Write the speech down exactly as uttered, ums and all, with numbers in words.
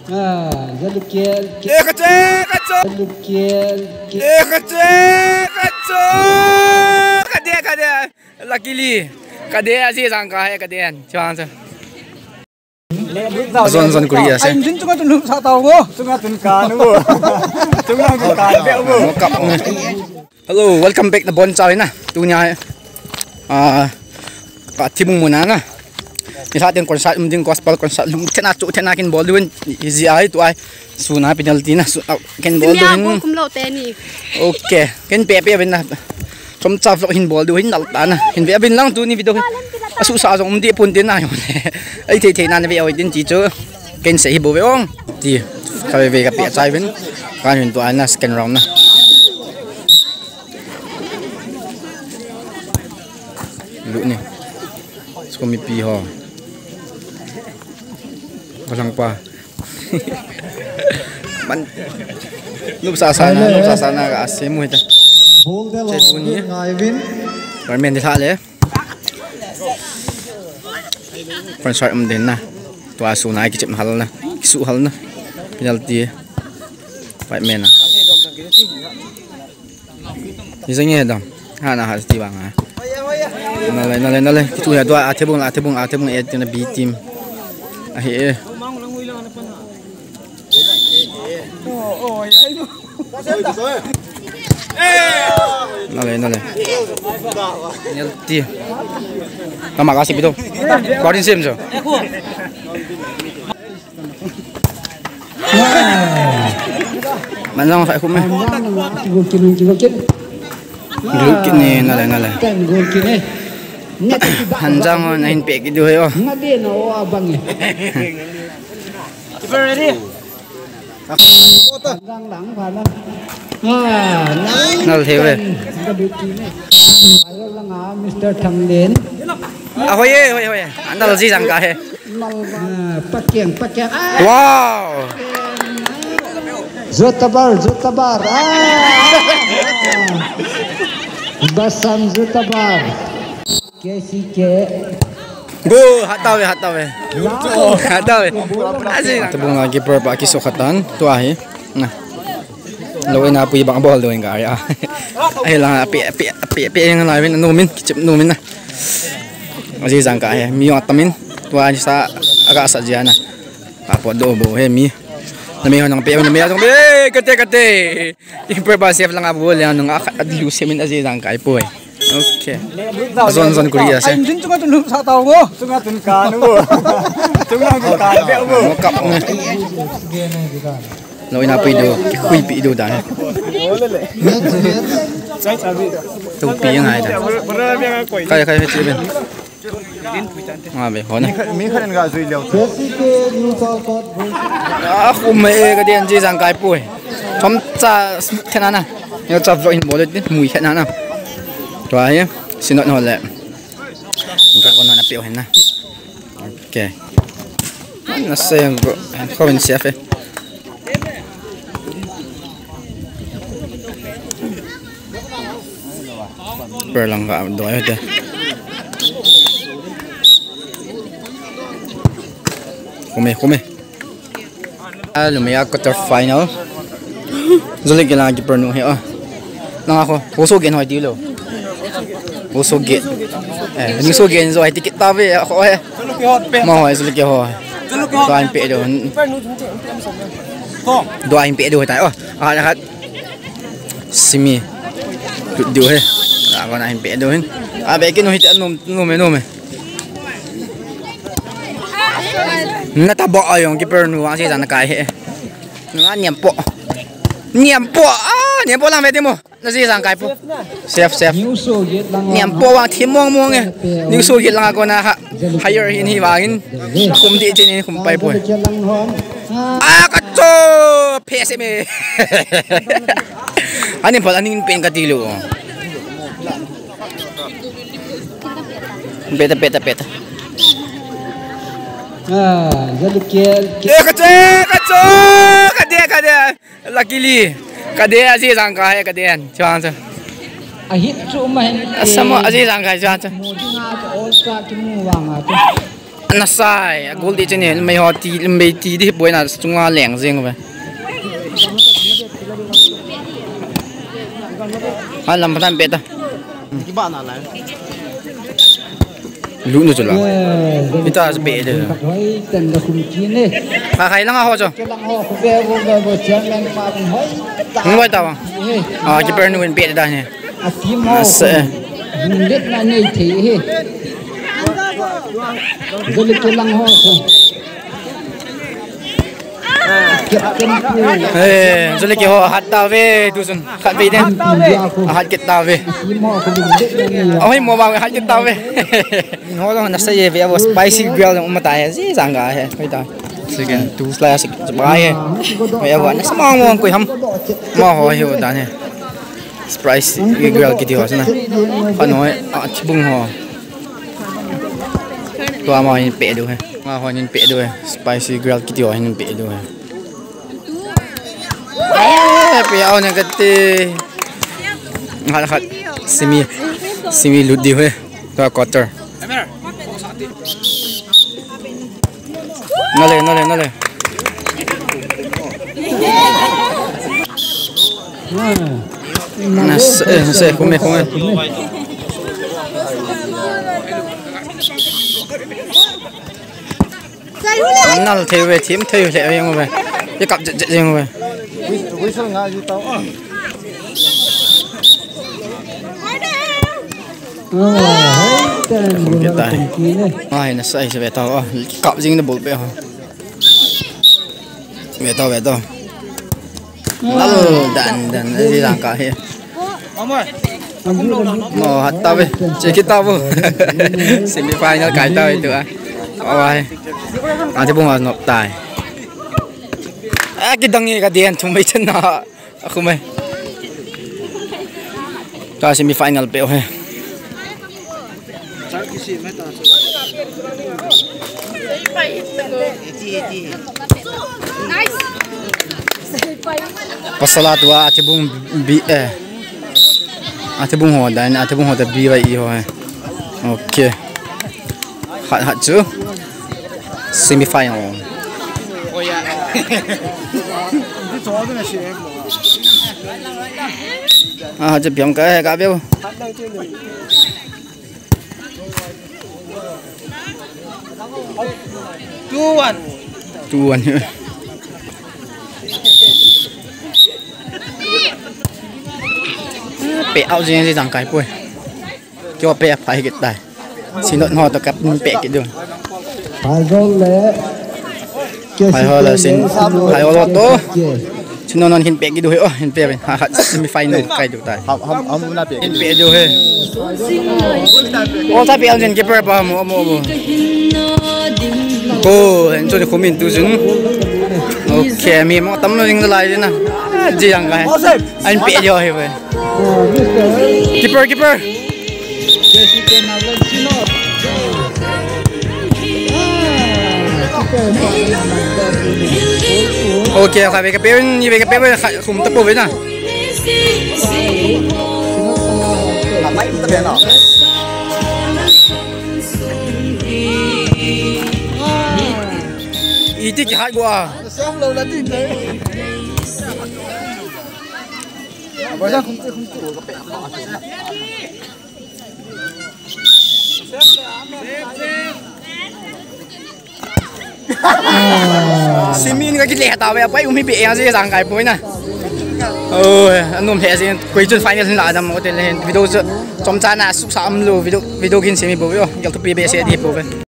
Ah, Zalukel, Eh, kache, kacho. Zalukel, Eh, kache, kacho. Kade, kade. Luckily, kade, aji jang kahe, kade. Chuang chu. Zon, zon kuri ase. Ai, jin chunga tun sa tau ngo. Chunga tun ka nu. Chunga tun ka be ngo. Mo kap ngo. Hello, welcome back na bon chau na. Tunia, ah, ka Thibung muna na. Nisa tin concert, um, tin gospel concert, um, thena chu, thena kin bol duin, easy ai tu ai. Suna penalty na, su, ah, kin bol duin. Kum lo te ni. Okay, kin pe pe bin na. Chomcha vlog hin bol duin, nal ta na. Hin be bin lang tuni video. Asu sa jong um di pun tin na. Ai thei thei na ve oi tin ti chu. Ken se hi bou ve ong. Ti. Ka ve ve ka pe chai vin. Ka hin tu ana second round na. Lu ni. School mipi ho. Balang pa. Man. Nup sa sa na, nup sa sa na ka ase mu hita. Che tu ni. Permen di tha le. Concert um den na. Tua su na kichep hal na. Kisu hal na. Penalty. Five men na. Ni jeng e dam. Ha na ha ti bang ha. Na le, na le, na le. Kitu ya tua a Thibung la, a Thibung, a Thibung e ti na B team. A he e. Nale, nale. Penalty. Tama kasi pito. Barin sim so. Manjang sa kum e. Gol kit ni, nale, nale. Hanjang na hin pe kit diu he o. Ready? Nal thei ve. Mister Thanglen. A hoi e, hoi, hoi. Nal ji jang kahe. Ah, pakeng, pakeng. Ah! Wow! Zutabar, Zutabar. Ah! Basam Zutabar. K C K. Go, hat tau ve, hat tau ve. Hat tau ve. Aji. Thibung la keeper pa kisu khatan. Tua hi. Na. Lo ina pui bang bol doing ka ya. Ai la pe pe pe pe yang la vin no min kichep no min na. Aji jang kahe. Mi yo atamin. Tua ni sa aga sa jia na. Apo do bo he mi. Na me ho nang pe ho na me ho nang pe. Kate kate. Keeper ba save lang a bol le nung a khat a lu semin aji jang kai poi. Okay. Zon zon kuri ase. Ai, jin chunga tun sa tau ngo. Chunga tun ka nu. Chunga tun ka be ngo. Mo kap ngo. Lo ina pui do, ki kui pi do da. Tu pi yang ai da. Kai kai chi ben. Nga be, ho na. Mi khat, mi khat in ga jui leo. A, kum e, ka den ji jang kai pui. Chomcha thena na. Yo cha vlog hin bol le, mui thena na. Tua hi, sinot ho le. Ka ko na pe hen na. Okay. Na se ko, ko in se fe. Per lang ka doi te. Kome, kome. Alumia quarter final. Zulik ke lang keeper nu he, oh. Nang ako, uso gen hoi ti lo. Uso gen. Eh, ni uso gen zo ai ticket ta ve, ako he. Ma hoi zulik ke ho. Kan pe do. Do ai pe do ta, oh. Ah, hat. Simi. Tut diu he. Ako na hin pe diu hin. A be ki no hiti a nom, nom e, nom e. Na ta bo ayong keeper nu ang si jang kai he. Na niam po. Niam po. Ah, niam po lang be ti mo. Na si jang kai po. Safe, safe. Niam po wang thi mong mong e. Ni so git lang ako na ha. Higher hin hi vangin. Khum di chin hin khum pai poi. Ah, kacho! Phe se me. Ani pal aning pen ka ti lo. Peta, peta, peta. Ah, jadi ke. Eh, kacho, kacho! Kade, kade. Luckily, kade aji jang kahe, kade an. Chuang chu. A hit chu ma hin. Asamo aji jang kahe chuang chu. Mu dinga chu all star kimu vang a chu. Nasai, a goal di chene, mei ho ti, mei ti di boi na chunga leng jeng ve. Ha lam patan beta. Kiba na lai. Lu nu chu la. Ita se be de. Hoi, tan da khum ki ne. Kha khai langa ho chu. Ke lang ho, khu be, bo, be, bo, chairman pa, hoi. Hung wai ta bang. He. Ah, keeper nu in be da ne. A team ho. Asa. Hung let na nei thei he. Jole ke lang ho, khu. Eh, jole ke ho hat ta ve, tu sun. Khat ve den. Hat kit ta ve. Oi, mo ba hat kit ta ve. Ho lo na sa ye ve, abo spicy grill um ta ye, ji jang ga he. Hoi ta. Second, two slice, ba ye. Hoi, abo na sa ma mo koi ham. Ma ho hi ho ta ne. Spicy grill kiti ho sana. Kha noi, a, thibung ho. Tua ma hin pe du he. Ma ho hin pe du he. Spicy grill kiti ho hin pe du he. Eh, pe au ne kati. Hal hat. Simi. Simi lut di he. Tua quarter. Nale, nale, nale. Nase, eh, nase, khume, khume. Nal thei ve, thim thei ve, jeng ve. Ye kap jet jet jeng ve. Whistle nga ji tao. Khum kit tai. Ai, nasai se ve tao. Kap jing na bol pe ho. Ve tao, ve tao. Lal dan dan, ji jang ka he. Mo hat ta ve. Che kit ta vo. Semi final kai ta ve tu a. Oi. Ante bung a nop tai. A kidang e ka dian thum mai chen na. A khum e. Ka semi final pe o he. Pasal a tua, a thibung bi, eh. A thibung ho dan, a thibung ho ta bi vai i ho he. Okay. Hat, hat chu. Semi final. Ah, chu piang ka he ka veu. Two one. Two one. Pe au jing jang kai poi. Kio pe phai kit tai. Sinot ho to kap pe kit du. Phai gol le. Phai ho la sin, phai ho lo to. Sinot non hin pe kit du he, oh, hin pe ben. Ha, ha, semi final kai du tai. Ham, ham, ham na pe. Hin pe du he. Ol ta pe al jin keeper pa mo, mo, mo. Ko, hin chu ni khumin tu jin. Okay, mi mo tam lo jing lai jin na. Ah, ji jang kai. Ahin pe jo he ve. Keeper, keeper. Okay, kha ve ka pe, ni ve ka pe, kha khum ta po ve na. Iti kihat go a. Simin ka kile ta ve, pai um hi be ya je jang kai poi na. Oh, anum he je, koi chun final la dam mo te le video chu chomcha na suk sa am lo video, video kin simi bo yo. Gel tu pi be se di po ve.